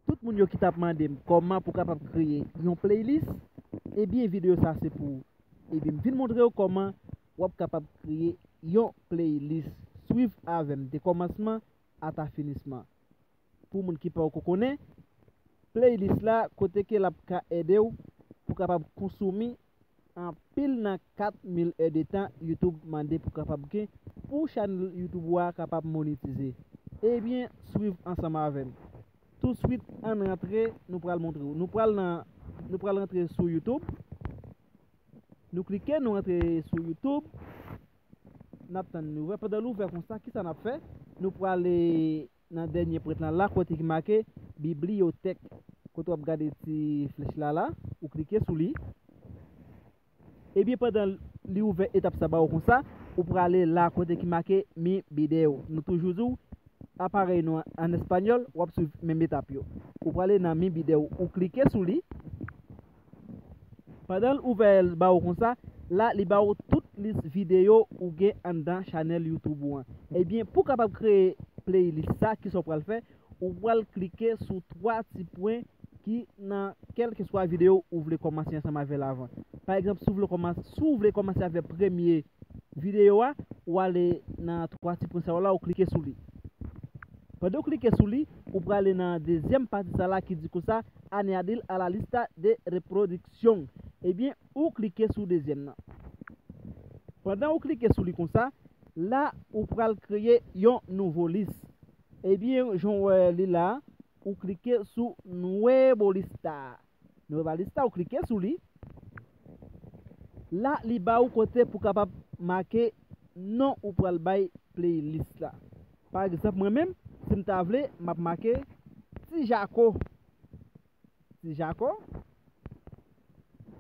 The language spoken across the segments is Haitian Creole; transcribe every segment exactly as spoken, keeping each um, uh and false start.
Tout moun yo ki t ap mande m kòman pou kapab kreye yon playlist, ebyen videyo sa se pou ou. Ebyen m vin montre w kòman w ap kapab kreye yon playlist. Swiv avè m de kòmansman ata finisman. Pou moun ki poko konnen, playlist la kote ke l ap ka ede w pou kapab konsome anpil nan kat mil è de tan YouTube mande pou kapab gen pou chanèl YouTube ou a kapab monetize. Ebyen, swiv ansanm avè m. Touswit, ann rantre, nou pral montre w. Nou pral nan, nou pral rantre sou YouTube. Nou klike, nou rantre sou YouTube. N ap tann li ouvè. Pandan l ouvè konsa, kisa n ap fè? Nou prale nan dènye pwent lan la, kote ki make bibliyotèk. Kote w ap gade ti flèch la la, ou klike sou li. Ebyen, pandan li ouvè etap sa ba ou konsa, ou prale la kote ki make mi video. Nou toujou di w, aparèy nou an espanyòl, w ap swiv menm etap yo. Ou prale nan mi video, ou klike sou li. Pandan l ouvè l ba ou konsa, la li ba ou tout lis videyo ou gen anndan chanèl YouTube ou an. Ebyen, pou w kapab kreye playlist sa, kisa w pral fè? Ou pral klike sou twa ti pwen ki nan kèlkeswa videyo ou vle kòmanse ansanm avè l avan. Pa egzanp, si w vle kòmanse, si w vle kòmanse avè premye videyo a, ou ale nan twa ti pwen sa yo la, ou klike sou li. Pandan w klike sou li, ou prale nan dezyèm pati sa la ki di konsa, añadir a la lista de reproducción. Ebyen, ou klike sou dezyèm nan. Pandan ou klike sou li konsa, la ou pral kreye yon nouvo lis. Ebyen, jan w wè li la, ou klike sou nuevo lista. Nueva lista, ou klike sou li. La, li ba ou kote pou kapab make non ou pral bay playlist la. Pa egzanp, mwen menm, si m ta vle, m ap make Ti Jako. Ti Jako.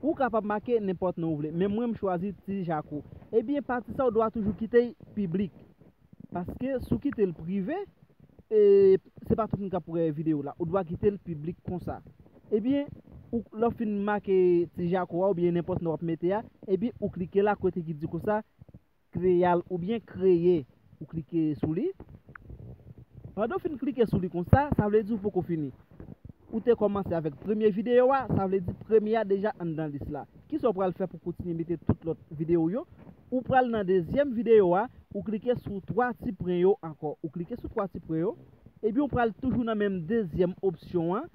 Ou kapab make nenpòt non ou vle, men mwen, m chwazi Ti Jako. Ebyen, pati sa, ou dwa toujou kite l piblik. Paske si w kite l prive, e, se pa tout moun k ap wè videyo la. Ou dwa kite l piblik konsa. Ebyen, ou, lè w fin make Ti Jako a oubyen nenpòt non w ap mete a, ebyen, ou klike la kote ki di konsa, kreyal oubyen kreye. Ou klike sou li. Pandan w fin klike sou li konsa, sa vle di ou poko fini. Ou te kòmanse avèk premye videyo a, sa vle di premye a deja anndan lis la. Kisa w pral fè pou kontinye mete tout lòt videyo yo? Ou pral nan dezyèm videyo a, ou klike sou twa ti pwen yo ankò. Ou klike sou twa ti pwen yo, ebyen ou pral toujou nan menm dezyèm opsyon an.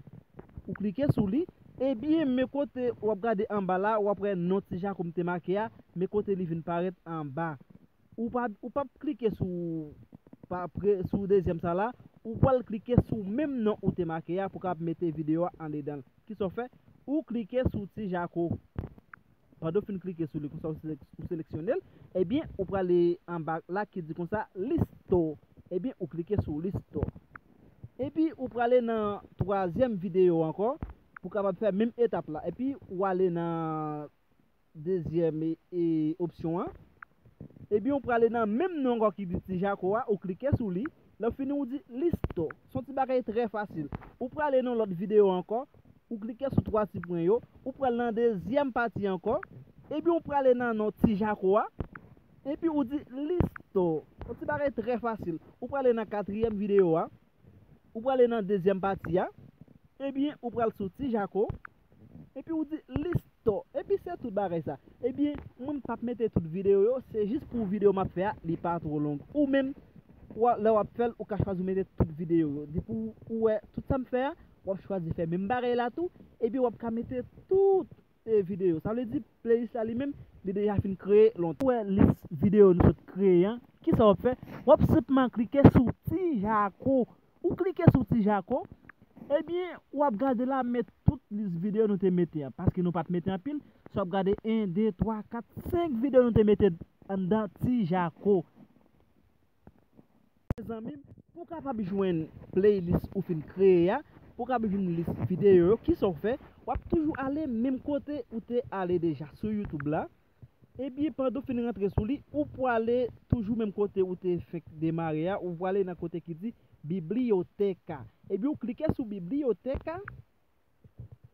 Ou klike sou li, ebyen men kote w ap gade anba la, w ap wè non Ti Jako m te make a, men kote li vin parèt anba. Ou pa, ou p ap klike sou, pa pre, sou dezyèm sa la, ou pral klike sou menm non ou te make a pou kapab mete videyo a andedan l. Kisa w fè? Ou klike sou Ti Jako. Pandan w fin klike sou li konsa, ou selek-, ou seleksyone l, ebyen, ou prale anba la ki di konsa, Listo. Ebyen, ou klike sou Listo. Epi, ou prale nan twazyèm videyo ankò, pou kapab fè menm etap la. Epi, ou ale nan dezyèm, e, e, opsyon an. Ebyen, ou prale nan menm non ankò ki di Ti Jako a, ou klike sou li. Lè w fini, ou di Listo. Se yon ti bagay trè fasil. Ou prale nan lòt videyo ankò, ou klike sou twa ti pwen yo, ou pral nan dezyèm pati ankò, epi ou prale nan non Ti Jako a, epi ou di Listo. Yon ti bagay trè fasil. Ou prale nan katriyèm videyo a, ou prale nan dezyèm pati a, ebyen, ou pral sou Ti Jako, epi ou di Listo. Epi se tout bagay sa. Ebyen, mwen m p ap mete tout videyo yo, se jis pou videyo m ap fè a, li pa twò long. Ou menm, w a, lè w ap fè l, ou ka chwazi mete tout videyo yo. Depi w, ou wè tout sa m fè a, w ap chwazi fè menm bagay la tou, epi w ap ka mete tout, e, videyo. Sa vle di, playlist la li menm, li deja fin kreye lontan. Ou wè lis videyo nou sot kreye an, kisa w ap fè? W ap senpman klike sou Ti Jako. Ou klike sou Ti Jako, ebyen, w ap gade la, men tout lis videyo nou te mete an. Paske nou pa t mete anpil, so w ap gade en, de, twa, kat, senk videyo nou te mete anndan Ti Jako. Mezanmi, pou w kapab jwenn playlist ou fin kreye a, pou w kapab jwenn lis videyo yo, kisa w fè? W ap toujou ale menm kote ou te ale deja sou YouTube la. Ebyen, pandan w fin rantre sou li, ou prale toujou menm kote ou te fenk demare a, ou prale nan kote ki di Biblioteca. Ebyen, ou klike sou Biblioteca.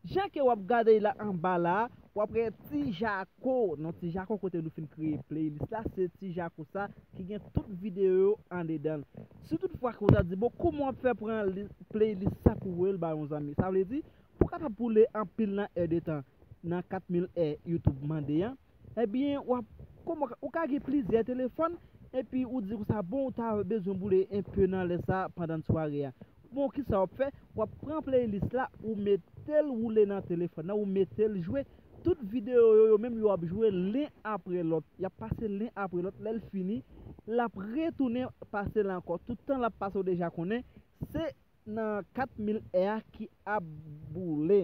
Jan ke w ap gade la anba la, w ap wè Ti Jako. Non, Ti Jako kote nou fin kreye playlist la, se Ti Jako sa ki gen tout videyo yo andedan l. Si toutfwa ke w ta di, bon, kòman w ap fè pran li- playlist sa pou voye l ba yon zanmi? Sa vle di, pou w kapab boule anpil nan è de tan, nan kat mil è YouTube mande an, ebyen, w ap, kòman, ou ka gen plizyè telefòn, epi ou di konsa, bon, ou ta bezwen boule enpe nan lè sa pandan sware a. Bon, kisa w ap fè? W ap pran playlist la, ou mete l woule nan telefòn nan, ou mete l jwe. Tout videyo yo, yo menm yo ap jwe len apre lòt. Y ap pase len apre lòt. Lè l fini, l ap retounen pase l ankò. Tout tan l ap pase, w deja konnen, se nan kat mil è a ki ap boule.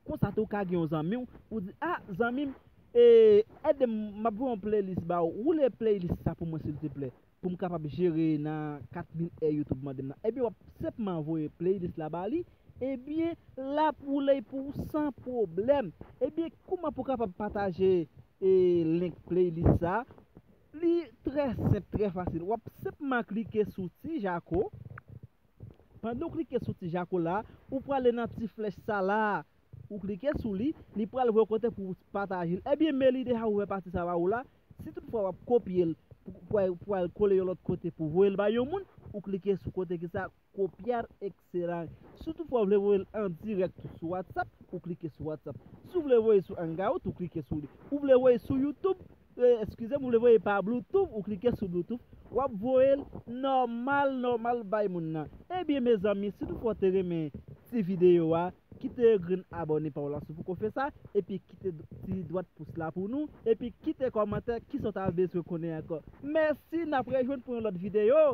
Konsa tou, w ka gen yon zanmi w, ou di, a, zanmi m, e, ede m, m ap voye yon playlist ba ou. Woule playlist sa pou mwen, silteplè, pou m kapab jere nan kat mil è YouTube mande m nan. Ebyen, w ap senpman voye playlist la ba li. Ebyen, l ap woule pou ou san pwoblèm. Ebyen, kòman pou w kapab pataje e, link playlist sa? Li trè senp, trè fasil. W ap senpman klike sou Ti Jako. Pandan w klike sou Ti Jako la, ou prale nan ti flèch sa la. Ou klike sou li, li pral voye kote pou w pataje l. Ebyen, Meli deja ouvè pati sa ba ou la. Si toutfwa w ap kopye l pou, pou, al- pou al kole yon lòt kote pou voye l bay yon moun, ou klike sou kote ki sa, copiar, ekselan. Si toutfwa w vle voye l an dirèk sou WhatsApp, ou klike sou WhatsApp. Si w vle voye sou Hangout, ou klike sou li. Ou vle voye sou YouTube, e, eskize m, ou vle voye pa Bluetooth, ou klike sou Bluetooth. W ap voye l nòmal, nòmal bay moun nan. Ebyen, mezanmi, si toutfwa w te renmen ti videyo a, kite grenn abòne pa w la si w poko fè sa, epi kite ti dwat pous la pou nou, epi kite kòmantè kisa w ta bezwen konnen ankò. Mèsi, n ap rejwenn pou yon lòt videyo.